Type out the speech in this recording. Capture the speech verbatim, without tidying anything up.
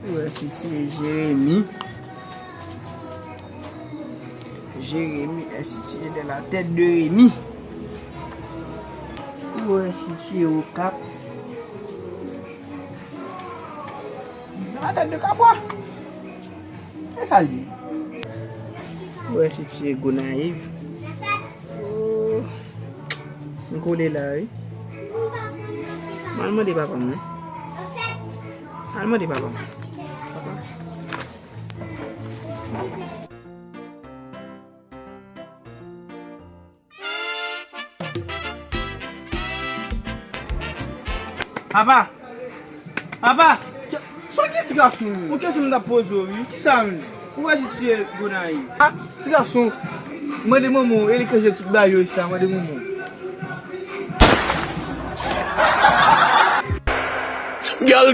Ou wè si ti Jeremi. Jeremi, est-ce que tu es dans la tête de Rémi? Ou wè si ti Okap. Dans la tête de Kapwa. E sa l ye? Ou wè si ti Gonayiv. Oh. M kole la, wi. M al mande papa m, wi. M al mande papa m. Papa. Papa! Papa! Sa w gen ti gason? Yon kesyon m t ap poze w, wi. Kisa menm? Ou wè si ti Gonayiv? Ah, ti gason, mande manman w, e li k ranje tout bagay yo sa, mande manman w. Gyal.